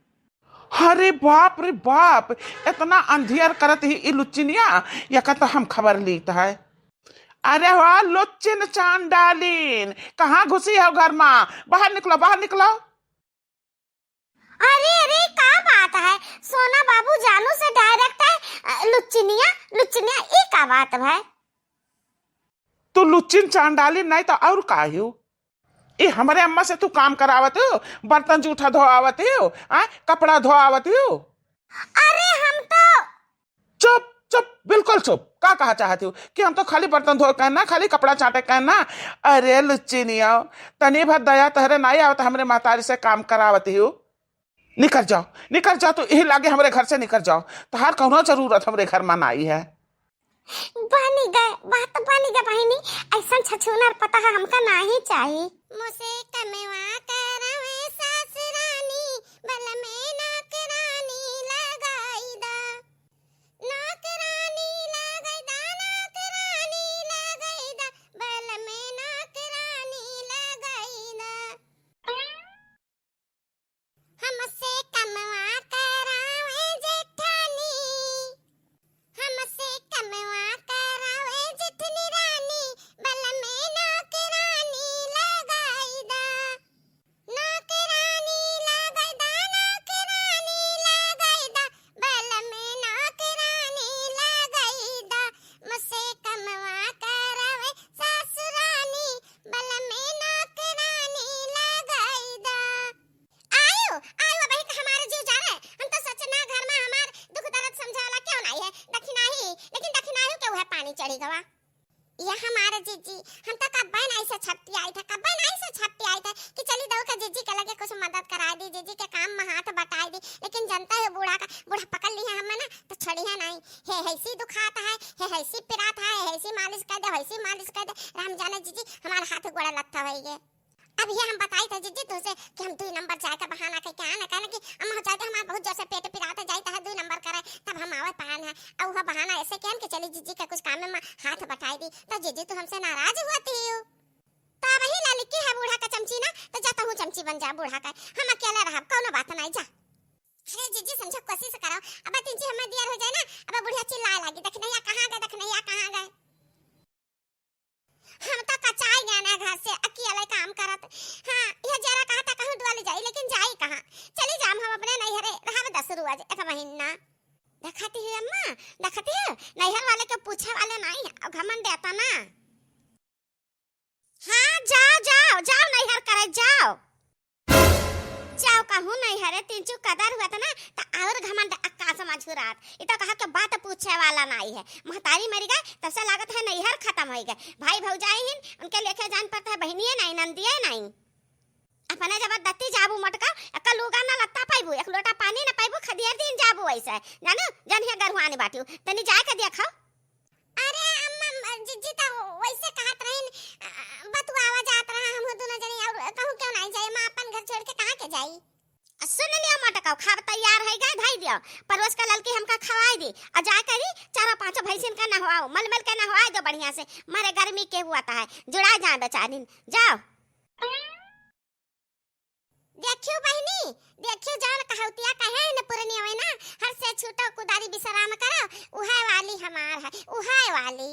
अरे बाप रे बाप, इतना अंधियर करत ही ई लुच्चिनिया, यका तो हम खबर लीत है। अरे वाह लुच्चिन चांडालिन, कहाँ घुसी हो घर मा? बाहर निकलो, बाहर निकलो। अरे अरे, का बात है? सोना बाबू जानू से डायरेक्ट है, अ, लुच्चिनिया, लुच्चिनिया, ई का बात है? तू लुच्चिन चांडालिन नहीं तो और का हो? ई हमरे अम्मा से तू काम करावत हो, बर्तन जूठा धोआवत हो, आ, कपड़ा धोआवत हो। अरे हम तो चुप, चुप, बिल्कुल चुप। का कहा चाहत हो कि हम तो खाली बर्तन धोए के ना, खाली कपड़ा चाटे के ना? अरे लुच्चिनिया, तनी भर दया तहरे नाई आवत हमरे महतारी से काम करावत हो। निकर जाओ, निकर जाओ, तू यही लागे हमरे घर से निकर जाओ। तहार कौनो जरूरत हमरे घर मा नाई है। बनी गए, बात बनी गए बहिनी, ऐसन छछूनर पतोह हमका नाही चाही। मोसे कमवा करावे सास रानी, बलमे नौकरानी लगाई दा। नौकरानी लगाई दा, नौकरानी लगाई दा, बलमे नौकरानी लगाई दा। हमसे कमवा करावे जेठानी, हमसे कमवा करावे जेठनी रानी, बलमे नौकरानी लगाई दा। नौकरानी लगाई दा, नौकरानी लगाई दा, बलमे नौकरानी लगाई दा। हमसे कमवा करावे सासुरानी, बलमे नौकरानी लगाई दा। आयो, आयो, अबही का हमार जीव जा रहे। हम तो सोचे ना घर मा हमार दुख दर्द समझे वाला क्यों नाही है, दखिनाही, लेकिन दखिनाही के उहे पानी चढ़ी गवा। ये हमार जीजी, हम तो कब्बे नाही से छपटी आई थे, कब्बे नाही से छपटी आई थे कि चली दऊ के जीजी के लगे कुछ मदद कराई दी, जीजी के काम मा हाथ बटाई दी। लेकिन जनता है बूढ़ा का, बूढ़ा पकड़ ली है हमें ना तो छोड़ी है नाही। हे हैसी दुखात है, हे हैसी पिरात है, हे हैसी मालिश कर दे, हैसी मालिश कर दे। राम जाने जीजी, हमार हाथ गोड़ा लत्था होई गे। अब ये हम बताई थे जीजी तुझसे कि हम दुई नंबर जाए का बहाना कह के आना, कहना कि अम्मा हो जाए तो हमार बहुत जोर से पेट पिरात है, जाई तो है दुई नंबर करे, तब हम आवे पान है। और वह बहाना ऐसे कहन कि चली जीजी के कुछ काम मा हाथ बटाई दी, तो जीजी तू हमसे नाराज हुआ थी। तो अब ही ललकी है बूढ़ा का चमची ना, तो जा तहू चमची बन जा बूढ़ा का, हम अकेले रहब, कौनो बात नाही, जा। अरे जीजी समझो कोशिश करो, अब तीन जी हमें दियर हो जाए ना, अब बुढ़िया चिल्लाए लागी, दखिनैया कहाँ गए, दखिनैया कहाँ गए। हम तो कचाई गए ना घर से, अकेले काम करत। हाँ, यह जरा कहा था कहूँ डोल जाई, लेकिन जाई कहाँ? चली जाम हम अपने नैहरे, रहब दस रोज, एक महीना। देखती है अम्मा, देखती है, नैहर वाले के पूछे वाले नाही है, और घमंड आता ना। हाँ, जाओ, जाओ, जाओ नैहर करे, जाओ। जाओ कहूँ नैहरे, तीन चू कदर हुआ था ना, त और घमंड अक्का समझ हुरात। इ तो कहा के बात पूछे वाला नाही है। महतारी मरी गए, तब से लागत है नैहर खतम होई गए। भाई भौजाई हिन, उनके लेके जान पड़ता है, बहनिए नाही, नंदिए नाही। अपने जबरदस्ती जाबू मटका, एक लुगा ना लत्ता पाइबू, एक लोटा पानी ना पाइबू, खदियर दिन जाबू ऐसे। जानो, जन हिया गरुआनी बाटियो, तनी जाए के देखो। अरे अम्मा, म-, जिज्जी त वैसे कहत रहिन, अ, बतुआवा जात रहा, हमहू दुनो जनी और कहूँ क्यों नाही जाई, अम्मा अपन घर छोड़ के कहाँ के जाई? सुन लियो मटकाओ, खाब तैयार है गए, धई दियो। परोस का ललकी हमका खवाई दी, और जा करी चारों पांचों भैंसिन का नहवाओ, मल मल के नहवाई दो बढ़िया से, मारे गर्मी के हुआ है, जुड़ा जाए बेचारिन, जाओ। देखियो बहिनी, देखियो जौन कहौतिया कहे है न पुरनिया में ना, हर से छूटो कुदारी विश्राम करो, उहे वाली हमार है, उहे वाली।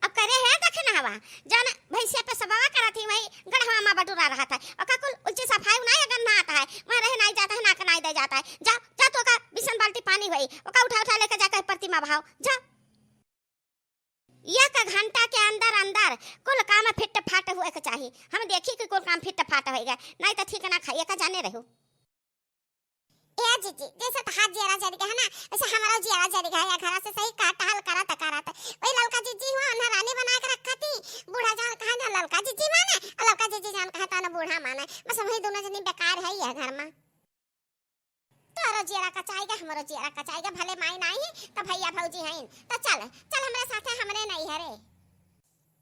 अब करे है देखे ना हवा, जौन भैंसिया पे सबावा करत ही वही गढ़वा मा बटुरा रहत है, ओका कुल उल्ची सफाई नाही अगर ना आता है, वहाँ रहे नाही जाता है, ना के नाही दे जाता है। जा, जा तू ओका बीसन बाल्टी पानी होई, ओका उठा उठा लेके जाके परती मा बहाओ, जा। एक घंटा के अंदर अंदर कुल काम फिट फाट हुए के चाही। हम देखी कि कुल काम फिट फाट होई गए, नाही तो ठीक ना खाइए का जाने रहू। ए जीजी, जैसे तहार जियरा जरि गए है ना, वैसे हमारो जियरा जरि गए है। घरा से सही का टहल करत करत वही ललका जीजी हुआ, उन्हें रानी बना के रखा थी। बूढ़ा जान कहा ना ललका जीजी माने, और ललका जीजी जान कहा था ना बूढ़ा माने। बस वही दुनो जनी बेकार है ये घर मा। तोरो कचाइगा हमरो जियरा, कचाइगा, भले माई नाई है, त भइया भौजी हइन। त चल, चल हमरे साथे, हमरे नैहरे।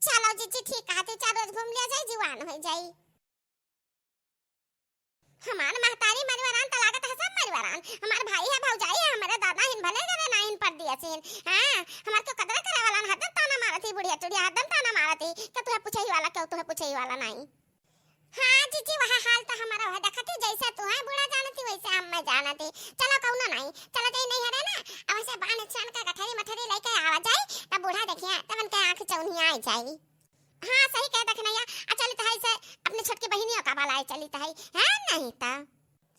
चलो जिज्जी, ठीक कहत ही, चार रोज घूम लिया जाई, जुआन होइ जाई। हमार महतारी मरिवरान त लागत है सब मरिवरान। हमार भाई है, भौजाई है, हमरे दादा हिन भले करे नाइन पर दिया सीन। हाँ, हमार क्यों कदर करे वाला न, हरदम ताना मारत ही बुढ़िया चुड़िया, हरदम ताना मारत ही कि तुहे पूछे ही वाला क्यों, तुहे पूछे ही वाला नाई। हाँ जिज्जी, वह हाल त हमारा है, देखत ही जैसे तू है बूढ़ा जानत ही वैसे हम मैं जानत ही। चलो कौनो नाई, चलो जाई नैहरे ना, अब से बान छान के गठरी मठरी लेके आवा जाई, तब बूढ़ा देखिए तब उनके आँख चौनिया आई जाई। हाँ सही कहे दखनैया, आ चली त है से अपने छोटकी बहिनियों का बलाए चली त है, है नहीं त।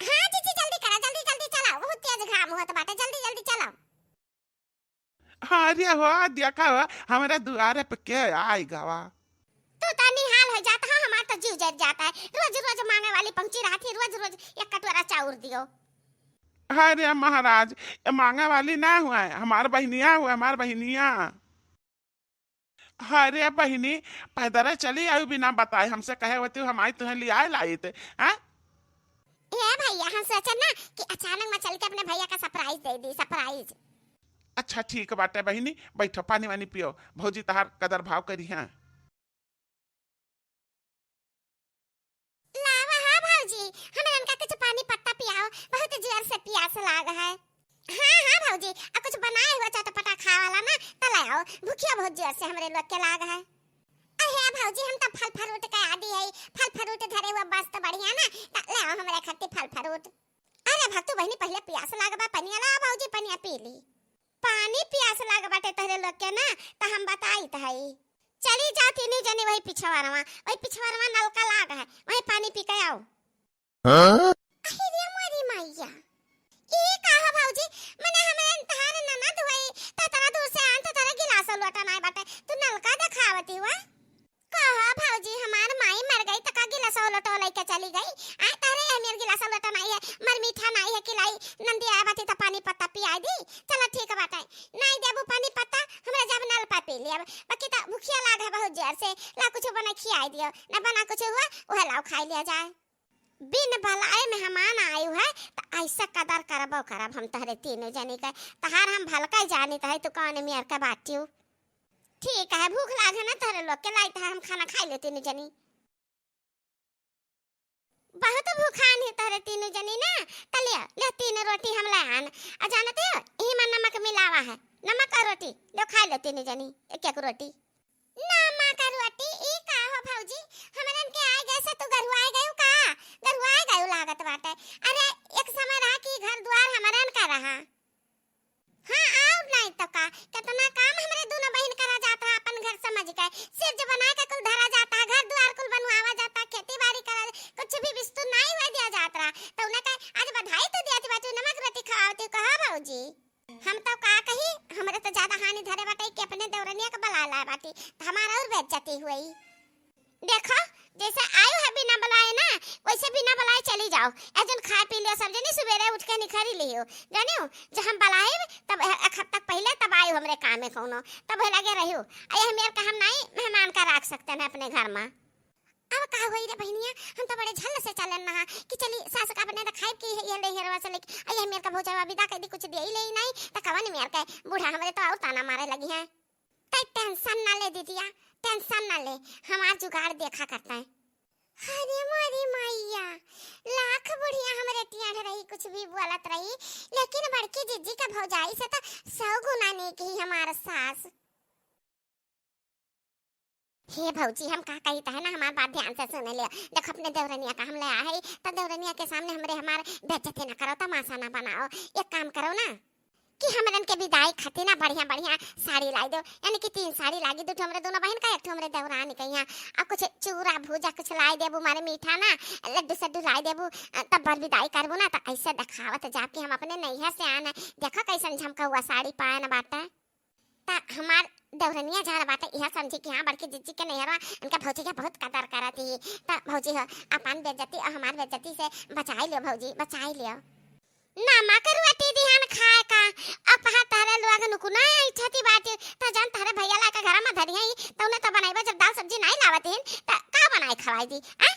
हाँ जिज्जी जल्दी करा, जल्दी जल्दी चला, बहुत तेज घाम होत बाटे, जल्दी जल्दी चला। अरे हो, देखा हो, हमरे दुआरे पे के आई गवा। तू तो निहाल हो जात हो, हमार तो जीव जर जाता है। रोज रोज मांगे वाली पहुंची रहती, रोज रोज एक कटोरा चाउर दियो। अरे महाराज, ये मांगे वाली ना हुआ है, हमार बहिनिया हुआ, हमार बहिनिया। अरे बहिनी, पैदल चली आयु बिना बताए, हमसे कहे होती हम आई तुहें लियाए लाइत, हाँ? ए भैया, हम सोचन ना कि अचानक में चल के अपने भैया का surprise दे दी, surprise। अच्छा ठीक बाटे बहिनी, बैठो पानी वानी पियो, भौजी तहार कदर भाव करी हैं। लावा हाँ भौजी, हमरन का कुछ पानी पत्ता पियाओ, बहुत जोर से पियास लाग है। हाँ हाँ भौजी, आ कुछ बनाए हुआ चटपटा खाए वाला ना त ले आओ, भूखिया बहुत जोर से हमरे लोग के लाग है। अहे भौजी, हम त फल फ्रूट के आदी है, फल फ्रूट धरे हुआ बस त बढ़िया ना, त ले आओ हमरे खातिर फल फ्रूट। अरे भक्तू बहिनी, पहिले पियास लाग बा, पनिया ला भौजी, पनिया पी ली। पानी पियास लाग बाटे तोहरे लोग के ना, त हम बताइत हई। चली जाओ तीनों जनी वही पिछवारवा, वही पिछवारवा नलका लाग है, वही पानी पी के आओ। हाँ? अरे रे मोरी मैया, ई का हो भौजी, मने हमरे तहार ननद होई, त तरा दूर से आन त तरा गिलास लोटा नाय बाटे, तू नलका देखावती हुआ। कहा भौजी, हमार माई मर गई त का गिलास लोटा लेके चली गई? आ तहरे एहमेर गिलास लोटा नाई है, मर मीठा नाई है कि लाई नंदी आया बाटी त पानी पत्ता पियाई दी। चलो ठीक बाटे, नाई देबू पानी पत्ता, हमरा जब नल पा पी लिया, बाकी त भूखिया लाग है बहुत जोर से, ला कुछ बना खियाई दियो, न बना कुछ हुआ, वह लाओ खाई लिया जाए। बिन बलाए मेहमान आयु है, त ऐसा कदर करबो करब हम तहरे तीनों जनी के। तहार हम भलका ही जानित है, तू कौन मेर के बाटियो। ठीक है, भूख लाग है ना तहरे लोग के, लाई तहार हम खाना खाई ले तीनों जनी। बहुत भूखान है तहरे तीनों जनी ना, त ले, ले तीन रोटी हम ले आन। आ जानते हो, यही में नमक मिलावा है, नमक और रोटी, लो खा लो तीनों जनी, एक एक रोटी। नमक रोटी, ई का हो भौजी? हमरन के आए गए से तू गरुआए गयू का? गरुआए गयू लागत बाटे। अरे, एक समय रहा कि घर दुआर हमरन का रहा। हाँ, और नहीं तो का, कितना काम हमरे दोनों बहिन करा जात रहा अपन घर समझ के। सिर्ज बना के कुल धरा जाता है, घर दुआर कुल बनवावा जाता, खेती बाड़ी करा, कुछ भी बिस्तु नहीं हुए दिया जात रहा। तो उन्हें कहे, आज बधाई तो दिया थी बाटू, नमक रोटी खवावती, कहा भौजी? हम तो का कही, हमरे तो ज्यादा हानि धरे बाटे कि अपने देवरनिया के बला लाए बाटी, त हमार और बेइज्जती हुई। देखो, जैसे आयो है बिना बुलाए ना, वैसे बिना बुलाए चली जाओ। एक जन खाए पी लियो सब जनी, सुबेरे उठ के निखरी लियो। जानियो, जब हम बुलाए, तब ए-, एक हफ्ता पहले तब आयो हमरे काम में कौनो, तब लगे रहियो। आ ये मेर का हम नहीं मेहमान का रख सकते हैं अपने घर में। अब का होई रे बहिनिया, हम तो बड़े झल्ल से चलन रहा कि चली सास का अपने रखाइब की है, ये ले हेरवा से लेके, आ ये मेर का भौजावा विदा कर दी, कुछ दे ही ले ही नहीं, त कवन मेर के बूढ़ा हमरे तो और ताना मारे लगी हैं। तै tension ना ले दीदिया, tension ना ले, हमार जुगाड़ देखा करता है। अरे मोरी मैया, लाख बुढ़िया हमरे टियाढ़ रही, कुछ भी बोलत रही, लेकिन बड़की जिज्जी का भौजाई से तो सौ गुना नेक ही हमार सास। हे भौजी, हम का कही त है ना, हमार बात ध्यान से सुन लियो। देखो, अपने देवरनिया का हम ले आ है, त देवरनिया के सामने हमरे हमार बेइज्जती ना करो, तमाशा ना बनाओ। एक काम करो ना कि हमरन के विदाई खातिर ना बढ़िया बढ़िया साड़ी लाई दो, यानी कि तीन साड़ी लागी, दो ठो हमरे दोनों बहन का, एक ठो हमरे देवरानी का यहाँ, और कुछ चूरा भूजा कुछ लाई देबू, मारे मीठा ना, लड्डू सड्डू लाई देबू, अ, तब बर विदाई करबू ना, त ऐसे देखावत जाब कि हम अपने नैहर से आन है, देखो कैसन झमका हुआ साड़ी पायन बाटे। त हमार देवरनिया जान बाटे, इहा समझी कि हाँ, बड़की जिज्जी के नैहरवा इनका भौजी के बहुत कदर करत ही। त भौजी हो, अपन बेइज्जती और हमार बेइज्जती से बचाई लियो भौजी, बचाई लियो। नमक रोटी दिहन खाए का, अब हा तहरे लोग नुकुना ऐठती बाटी, त जन तहरे भैया ला के घर में धरी है, त उन्हें त बनाइबा, जब दाल सब्जी नहीं लावत हिन, त का बनाए खवाई दी, आ?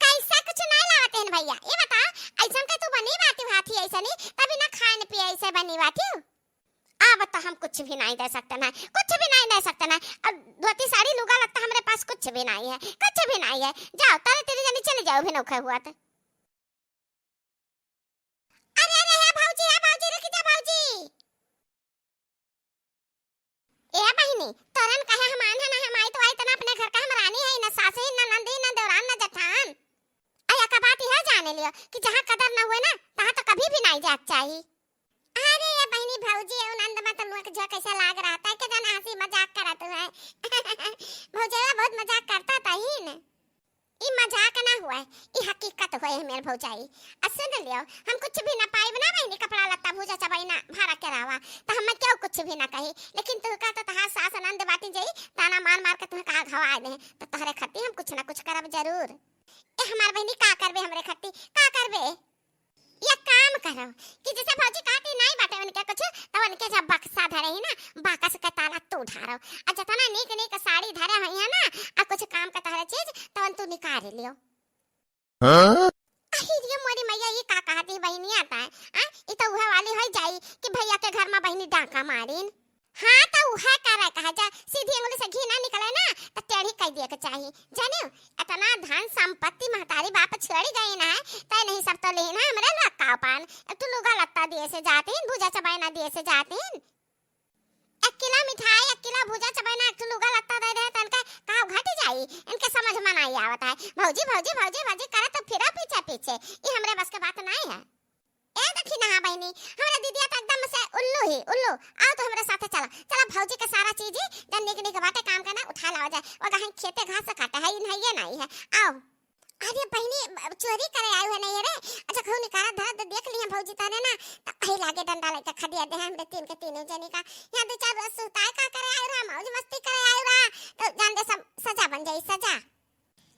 कैसा कुछ नहीं लावत हैं भैया, ये बताओ, ऐसन का तू बनी बाटी हाथी ऐसे नहीं, तभी ना खाए न पिए ऐसे बनी बाटी। अब तो हम कुछ भी नहीं दे सकते ना, कुछ भी नहीं दे सकते ना। अब धोती साड़ी लुगा लगता हमरे पास कुछ भी नहीं है, कुछ भी नहीं है। जाओ तारे तेरी जनी चली जाओ भी नौखे हुआ तो। अरे, अरे, हे भौजी, हे भौजी, रुक जा भौजी। ए बहिनी, तोरन कहे हम आन है ना, हम आई तो आई तना अपने घर का हम रानी है, ना सास है, ना नंदी, ना देवरान, ना जेठान। अया का बात यह जाने लियो कि जहाँ कदर ना हुए ना, तहाँ तो कभी भी नहीं जात चाही। अरे ये बहिनी भौजी, ये नंद मत लोग जो कैसा लाग रहा था, के जान हंसी मजाक करत है। भौजी बहुत मजाक करता था ही न। ई मजाक ना हुआ है, ई हकीकत हुआ है मेरे भौजाई। आ सुन लियो, हम कुछ भी ना पाइब ना बहिनी, कपड़ा लत्ता भूजा चबाई ना भाड़ा के रावा, तो हम क्यों कुछ भी ना कही। लेकिन तू का तो तहार सास नंद बाटी जाई, ताना मार मार के तुम्हें कहा घवा दे, तो तोहरे खत्ती हम कुछ ना कुछ करब जरूर। ए हमार बहिनी का करबे हमरे खत्ती, का करबे? ये काम करो कि जैसे भौजी कहती नहीं बाटे उनके कुछ, तो उनके जब बक्सा धरे ही ना, बाकस के ताला तू ढारो। आ जितना नीक नीक साड़ी धरे हुई है ना, आ कुछ काम के तहरे चीज, तो तू निकाल लियो। हाँ? अही रे मोरी मैया, ये का कहती बहिनिया ता? आ, ई तो उहे वाली होई जाई कि भैया के घर में बहिनी डांका मारिन। हाँ, तो उहे करे कहा जा, सीधी अंगुली से घी ना निकले ना, तो टेढ़ी कह दिए के चाही। जानियो, इतना धन संपत्ति महतारी बाप छोड़ी गई ना है, तय नहीं सब तो लेना हमरे लोग का पान। एक ठो लुगा लत्ता दिए से जातीन, भूजा चबाई ना दिए से जातीन। एक किलो मिठाई, एक किलो भूजा चबाई ना, एक ठो लुगा लत्ता दे दे, तनका का घट जाई? इनके समझ में नहीं आवत है। भौजी, भौजी, भौजी, भौजी करे तो फिरा पीछे पीछे। ये हमरे बस के बात नहीं है। ए देखी ना, हाँ बहिनी, हमरा दीदिया तो एकदम से उल्लू ही उल्लू। आओ तो हमरे साथे चला, चला भौजी के सारा चीज ही जन निक निक बाटे काम करना उठा लावा जाए। वो गहन खेते घास काटे है, इन है ये नहीं है। आओ। अरे बहिनी, चोरी करे आयु है नहीं रे, अच्छा घऊ निकाला धर दे, देख लिया भौजी ताने ना, तो कहीं लागे डंडा लेके खदिया दे हमरे तीन के तीनों जनी का। यहाँ दो चार रोज सुताए का करे आयु रहा, मौज मस्ती करे आयु रहा, तो जान दे सब सजा बन जाई, सजा।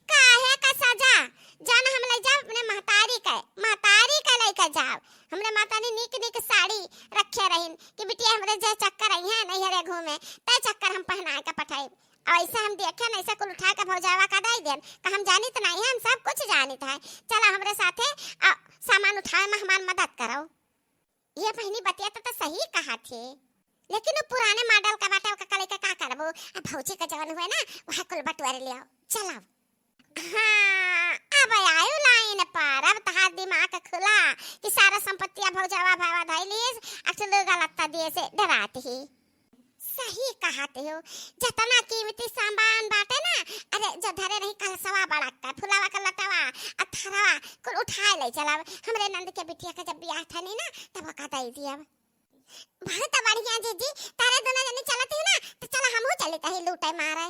काहे का सजा? जान हम ले जाब अपने महतारी के, महतारी के लेके जाब। हमरे माता ने नीक नीक साड़ी रखे रहिन कि बिटिया हमरे जे चक्कर आई है नैहरे घूमे, ते चक्कर हम पहनाए के पठाइब। और ऐसे हम देखे न, ऐसे कुल उठा के भौजावा का दे देन, का हम जानित नहीं है, हम सब कुछ जानित है। चला हमरे साथे, आ, सामान उठाए में हमार मदद करो। ये बहिनी बतिया तो, तो सही कहा थे, लेकिन वो पुराने मॉडल का बाटे, ओका कले के का करबो? अब भौजी का जवन हुए ना, वह कुल बटुआरे ले आओ, चलाओ। हाँ, अब आयो लाइन पर, अब तहार दिमाग खुला कि सारा संपत्तिया भौजावा भावा धई लीस, अब तो लोग लत्ता दिए से डरात ही। सही कहत हो, जतना कीमती सामान बाटे ना, अरे जो धरे रही कलसवा बड़ा का, फुलावा का लटवा, अथरवा, कुल उठाए ले चलाब। हमरे नंद के बिटिया का जब बियाह था नहीं ना, तब ओका दे दिया। बहुत बढ़िया जीजी, तारे दोनों जने चलत ही ना, तो चला हमहू चलित ही लूटे मारे।